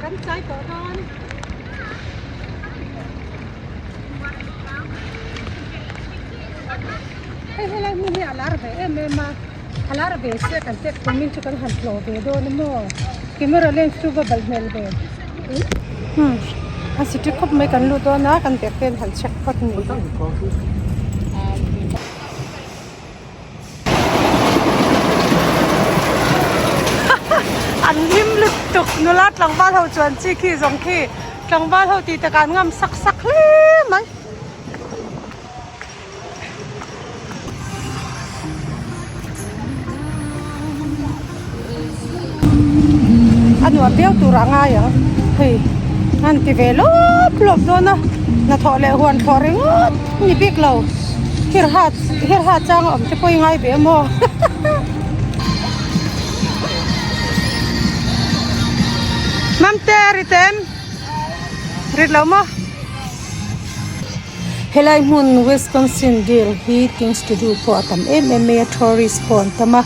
Kan tlai tawh dawn. Hei helai hmun hi a lar ve em em a, a lar ve sia kan tek tumin chu kan han tlawh ve dawn a maw camera lens chu va balh hmel ve hmm a city khawp mai kan lut dawn a kan bag te an han check phawt a ni. An hlim lutuk nula tlangval ho chuan chi khi zawng khi tlangval ho tih takah an ngam sak sak hle mai. A nuam viau tur a ngai ang hei an ti ve lawp lawp dawn a hnathawh leh huan thlawh ringawt ni bik lo hirha hirha chang a awm te pawh i ngai ve maw Mamte rit em rit lo maw. Helai hmun Wisconsin Dale hi things to do pawh a tam em em mai a tourist pawh an tam a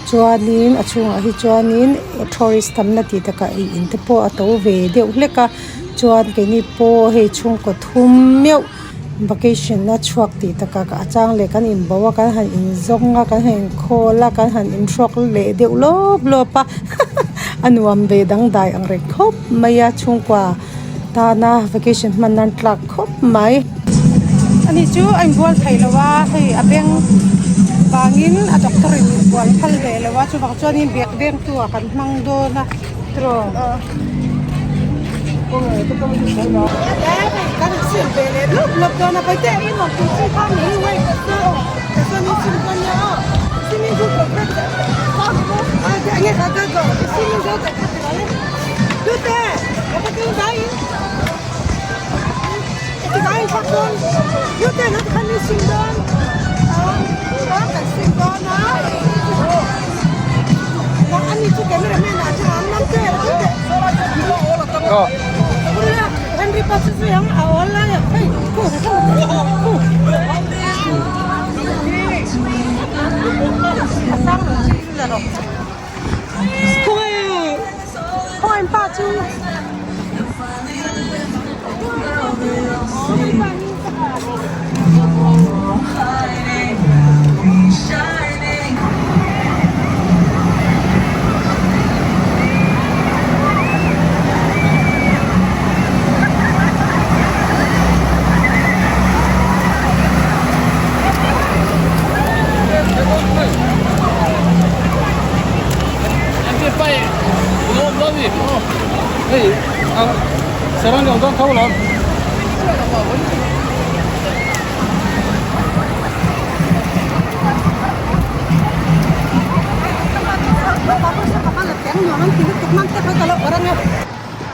chuanin a chhungah hi chuanin tourist tamna tih takah ei in te pawh a to ve deuh hlek a chuan keini pawh hei chhungkaw thum meuh vacation a chhuak tih takah a chang leh kan inbo a kan han inzawng a kan han inkhawl a kan han inhrawk leh deuh lawp lawp a a nuam ve dangdai ang reng khawp mai a chhungkua. Tana vacation hman nan tlak khawp mai. Ani chu a inbual thei lo a, hei a beng vangin a doctor in inbual phal ve lo a, chuvang chuanin bag beng tu ah kan hmang dawn a tiraw. Kan insil ve leh lawp lawp dawn a, Bawihtei a inawm tur chi kha min wait ta aw, chuan in sim dawn nia aw, swimming pool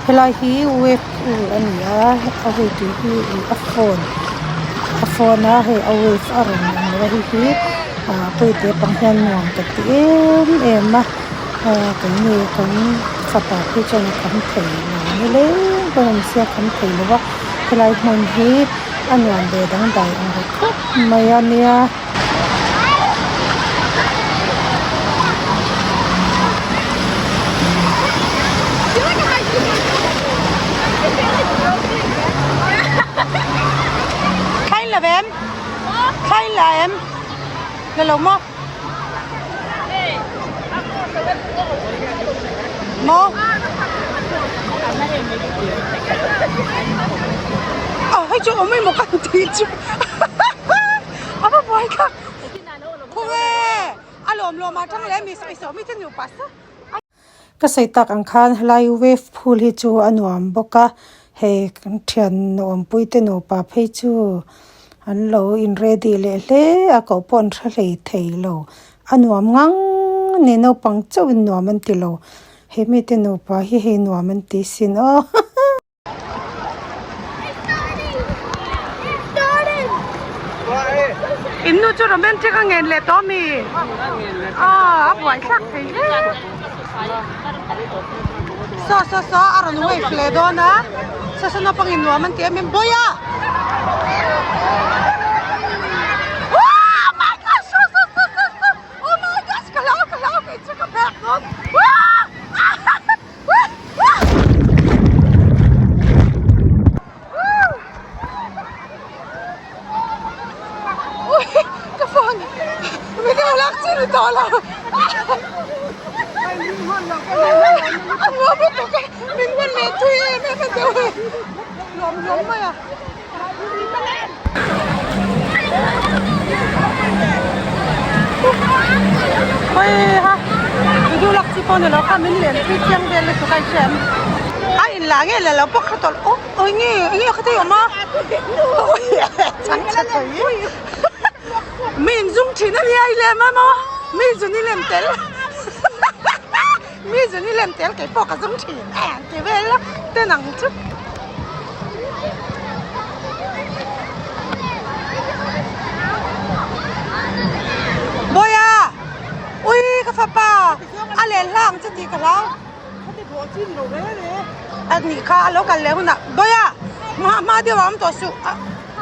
Helai hi wave pool a ni a a hei tui hi ih a fawn a fawn a hei a wave a rawn lang lo a hei hi ah pawi te pang hian nuam ka ti em em a ah keini kan fapa phei chuan a kham thei lo nileng pawn a awm sia a kham thei lo va helai hmun hi a nuam ve dangdai ang ru khawp mai a nia. La lo maw? Maw? A hei chu awm emaw kan tih chu a va buai kha khawnge a lawm lawm ah tang leh mi sawi sawi mi te nupa sa. Ka sawi tak ang khan helai wave pool hi chu a nuam bawk a hei kan thian nuampui te nupa phei chu an lo in ready leh hle a koh pawh an hre hlei thei lo a nuam ngang a ni naupang chauh in nuam an ti lo he mite nupa hi hei nuam an ti sin aw. In nu chu romantic a ngen leh tawh mi? Aw a buai thlak thei hle. Saw saw saw a rawn wave leh dawn a, saw saw naupang in nuam an ti em em bawi a. A nuam lutuk a, min va leh thui em em a deuh e. Nuam hlawm mai a. Hawiha, video lak chi pawh ni lo kha min len thui chiang vel lutuk a i hria em? A inla nge la lo pawh kha tawlh aw awi nge enge kha thei awm a chang chhe thei mi in zum thin a nia i lem a maw mi zun i lem tel mi zun i lem tel kei pawh ka zum thin a ang ti vel a ten ang chu. Bawiha ui ka fapa a len hla ang che tih ka hlau. A nih kha a lo kal leh hunah Bawiha hma hma deuh a awm tawh suh a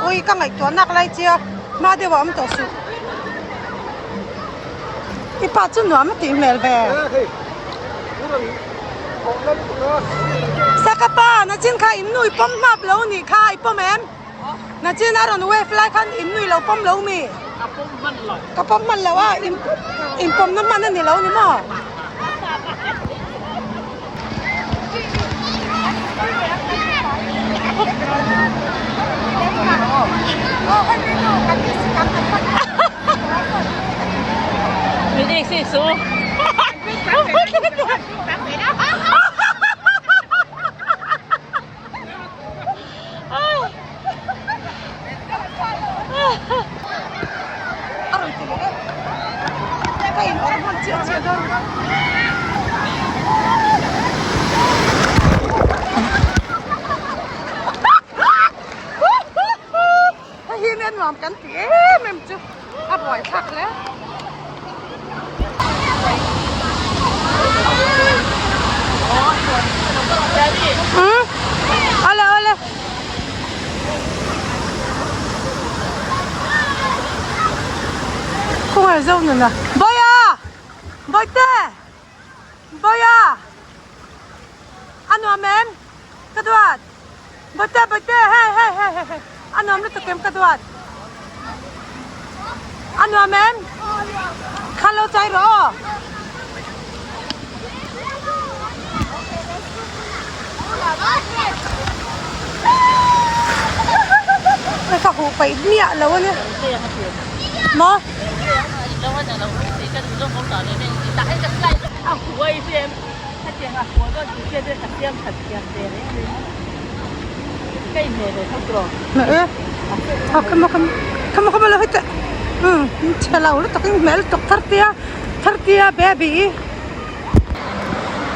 ui ka ngaihtuah nak lai che a hma deuh a awm tawh suh i pa chu nuam a tih hmel ve Saka pa nachin kha in nui pawm hmap lo nih kha i pawm em nachin a rawn wave lai khan in nui lo pawm lo mi Ka pawm hman lo. Ka pawm hman lo a, in in pawmna hman a ni lo ni maw? Min ek sik su. A rawn ti leh e ka in awrh hman chiah chiah dawn. Hei hi nia nuam kan ti em em chu a buaithlak hle. Umm awle awle. Khawngaih zo nuna. Bawiha! Bawihte! Bawiha! A nuam em? Ka duat! Bawihte bawihte hei hei hei hei hei a nuam lutuk em ka duat! A nuam em? Khan lo chai rawh aw! Ka huh paih miah lo a nia. Maw? Chhe lo lutuk in hmel lutuk thar tia thar tia baby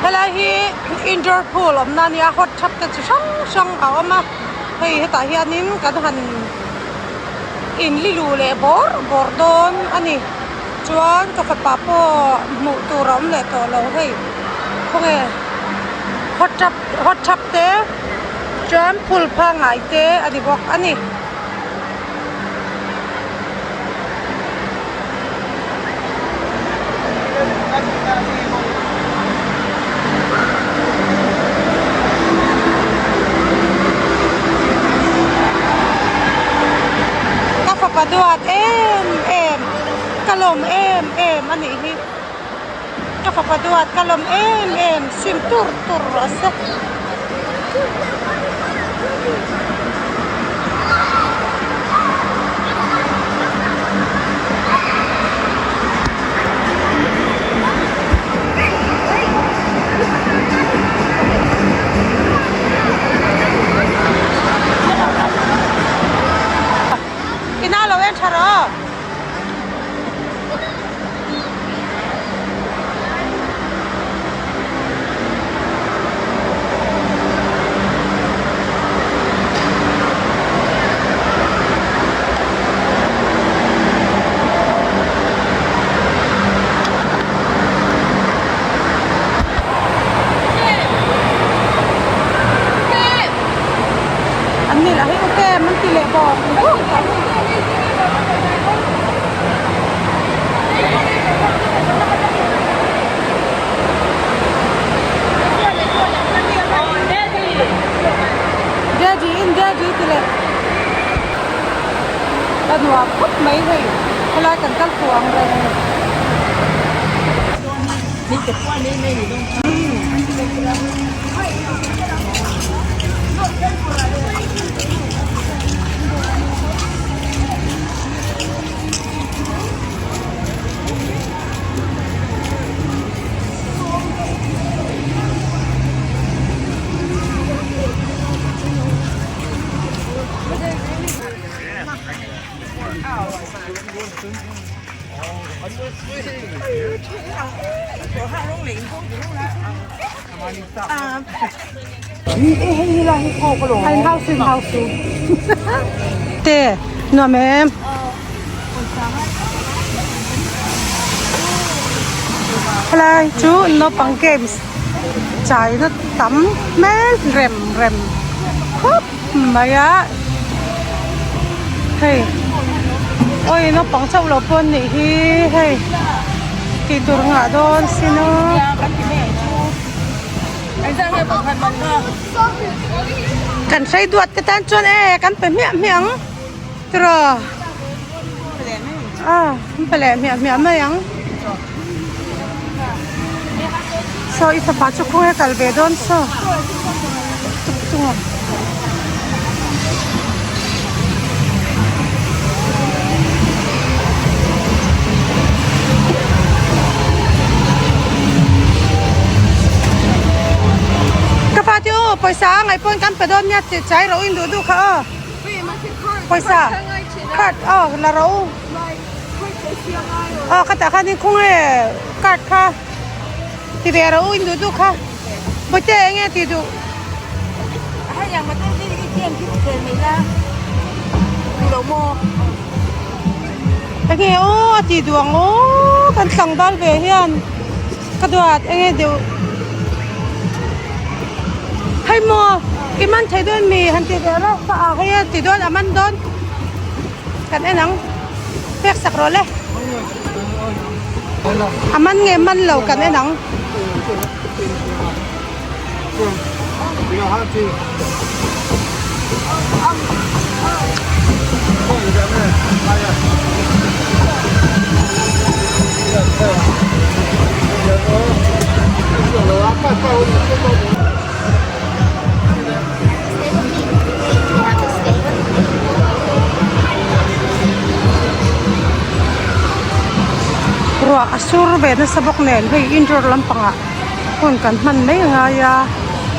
helai hi indoor pool awmna a nia hot tub te chi hrang hrang a awm a hei hetah hianin kan han inlilu leh bawr bawr dawn a ni. Chuan ka fapa pawh hmuh tur a awm leh tawh lo hei khawnge hot tub hot tub te chuan phul pangngai te a ni bawk a ni. Ka fapa duat em em. Ka lawm em em a nih hi ka fapa duat ka lawm em em sim tur tur rawh se. Ina lo en tha rawh. An ni lah hi ok an ti leh bawk bawk a. Daddy in daddy ti leh a nuam khawp mai hei helai kan kal fuh ang reng. An hau su in hau su. Te nuam em. Helai chu naupang games chaina tam hmel rem rem khawp mai a hei awi naupang chauh lo pawh an nih hi hei tih tur ngah dawn sin aw. Kan hrei duat te tan chuan e kan pe hmiah hmiah ang tiraw a kan pe leh hmiah hmiah mai ang saw i fapa chu khawnge kal ve dawn saw tuk tung a. Ka fa te aw pawisa a ngaih pawn kan pe dawn nia tih chai ro in duh duh kha aw pawisa card aw la ro aw khatah khan in khawnge card kha ti ve ro in duh duh kha bawihte enge tih duh. Enge aw a tih duh ang aw kan tlangval ve hian ka duat enge deuh hei maw i man thei dawn mi han ti ve reuh ka ah hei a ti dawn a man dawn kan en ang pek sak rawh le a man nge man lo kan en ang. Ruah a sur ve nasa bawk nen hei indoor lampangah hun kan hman mai a ngai a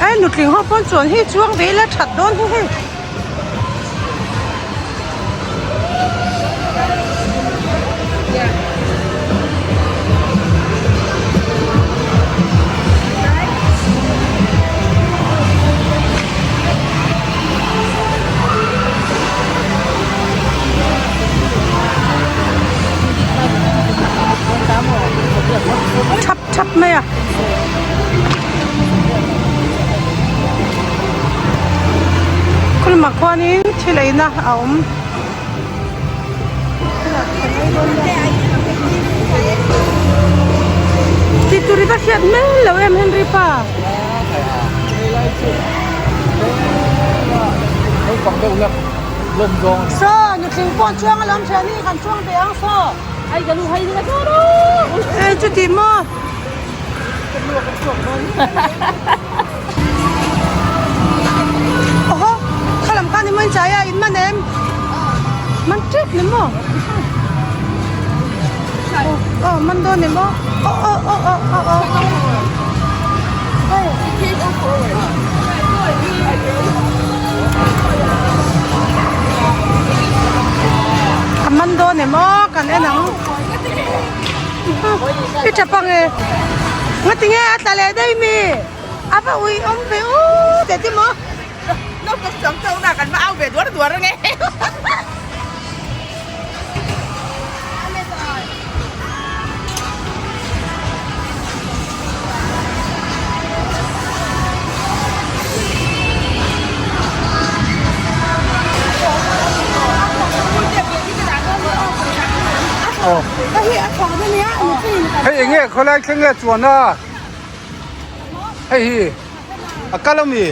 e nutling ho pawn chuan hei chuang ve ila that dawn hi hei. Thap thap mai a. Khulmah khuanin thil eina a awm. Tih tur i va hriat mai lo em Henry pa. Saw nutling pawh chuang alawm thian hi kan chuang ve ang saw. Ei chuti maw. Oho khalam khan i mawi chai a in man em man tep ni maw aw man dawn ni maw aw aw aw aw aw aw a man dawn em aw kan en ang. I tap ang e. Ngatinge a tla leh daih mi? A va ui awm ve u teh ti maw? Naupang chuang chauh na kan va au ve duar duar ang e. Hei enge khawlai thleng nge chuan a hei hi a kal ami.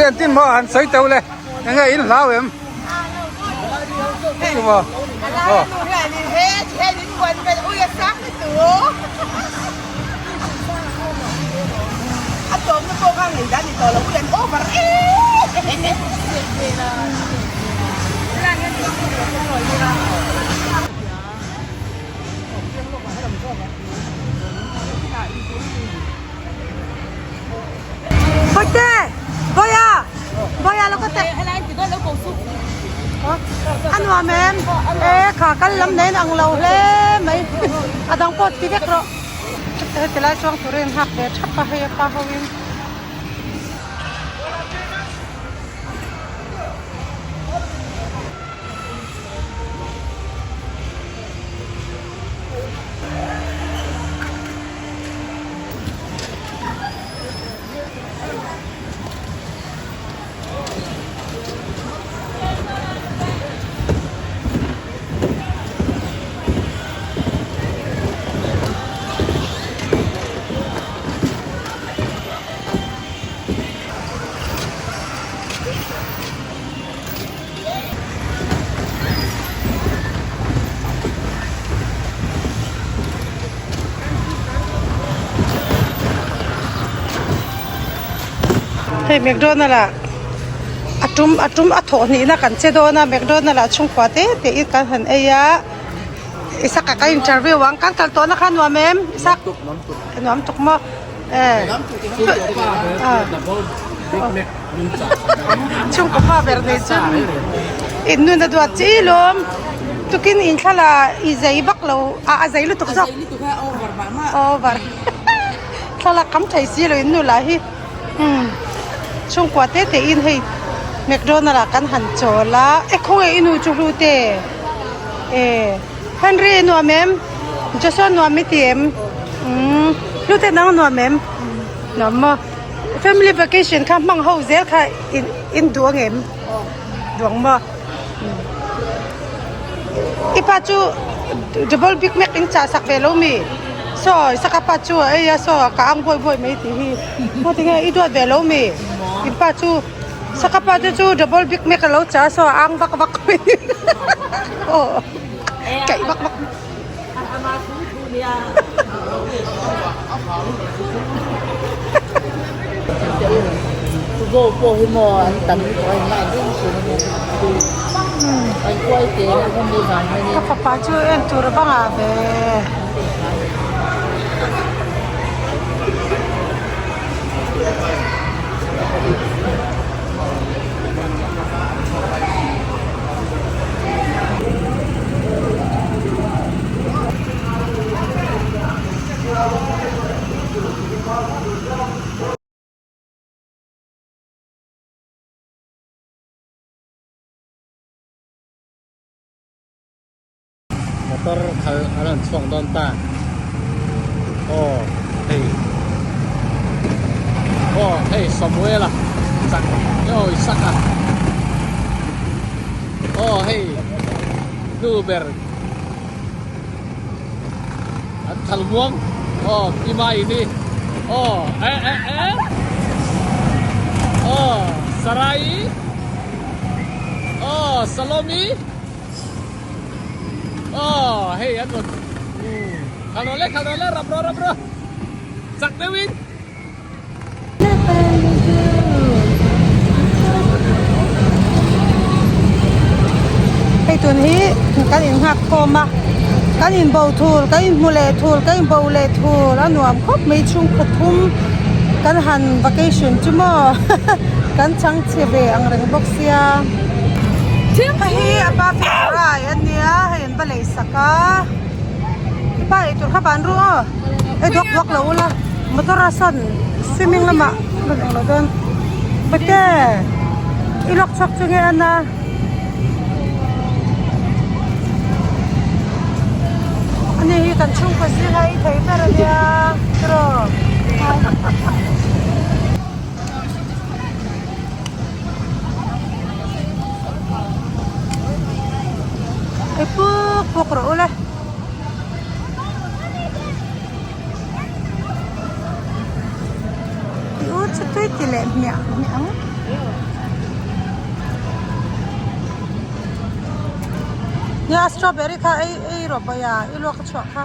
engtin maw han sawi teuh le enge in hlau em chumaw aw. Bawihte! Bawiha! Bawiha lo ka teh. A nuam em? E kha kal lam nen ang lo hle mai. A dang pawh ti vek rawh. Heti lai chuang turin an nghak ve thap a hei a pa ho in. Hei McDonald ah a tum a tum a thawh hnihna kan che dawn a McDonald ah chhungkua te te in kan han ei a Isaka ka interview ang kan kal tawhna kha nuam em Isak nuam tuk maw e Chhungkaw pa ber nei chuan in nun a duat chi lawm tukin in thla i zei vak lo a a zei lutuk zawk over thlalak kam thei si lo in nu lah hi umm chhungkua te te in hei McDonald ah kan han chawl a e khawnge i nu chu hlu te e Henry nuam em Joshua nuam i ti em umm hlu te nang nuam em nuam maw. Family vacation kha hmang ho zel kha in in duh ang em duh ang maw i pa chu double big mac in chah sak ve lo mi saw saka pa chu a ei a saw ka ang buai buai mai tih hi maw tinge i duat ve lo mi in pa chu saka pa te chu double big mac a lo chah a saw a ang vak vak mai aw kaih vak vak. Ka fapa chu en tur a bangah ve. Motor khal an rawn chhuak dawn ta aw hei aw hei Samuela chak aw Isaka aw hei nu ber an thal muang aw pi mai ni aw eh eh eh aw Sarai aw Salomi. Aw hei an rawn khal rawn le khal rawn le rap rawh rap rawh chak deuh in. Hei tun hi kan in nghak khawm a kan in bo thul kan in hmu leh thul kan in bo leh thul a nuam khawp mai chhungkhaw thum kan han vacation chu maw kan chang chhe ve ang reng bawk sia. Hei hi a pa february a nia hei an va lei sak a i pa ei tur kha van ru aw ei duak duak lo ula motor a sawn swimming lamah rawn eng lo dawn bate i lawk chhuak chu nge ana ani hi kan chhungkaw zinga ei thei ber a nia tiraw. Ei puk puk rawh ule. I u chu tui ti leh hmiah hmiah ang. Nia strawberry kha ei ei rawh bawiha i luak a chhuah kha.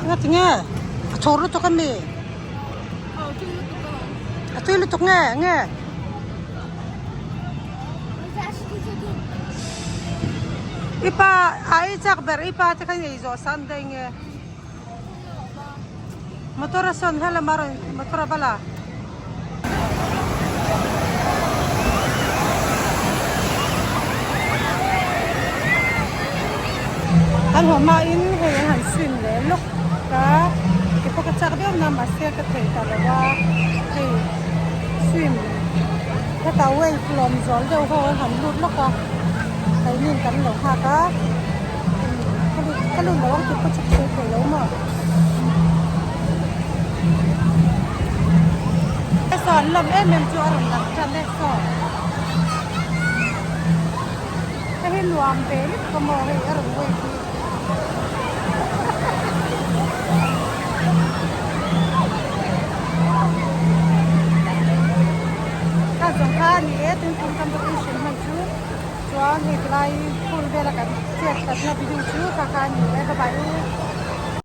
Enga tinge a thur lutuk ami? A tui lutuk nge nge? I pa a ei chak ber i pa te kha i ei zawh san daih nge? Motor a sawn helama a rawn motor a va la. An haw hmain hei an han swim leh lawk a, ke pawh ka chak viau na mahse ka thei ta lo a, hei swim hetah wave lawm zual deuh ho an han lut lawk a, keinin kan lo nghak a. Ka lut lo ang tih pawh chu ka sawi thei lo maw. Saw an lawm em em chu a rawn lang tan e saw. Hei hi nuam ve lutuk a maw hei a rawn wave hi. Kha zawng kha a ni e tun tum competition hman chu. Chuan hei tilai pool vela kan chet tlatna video chu kha kha a ni e bye bye u.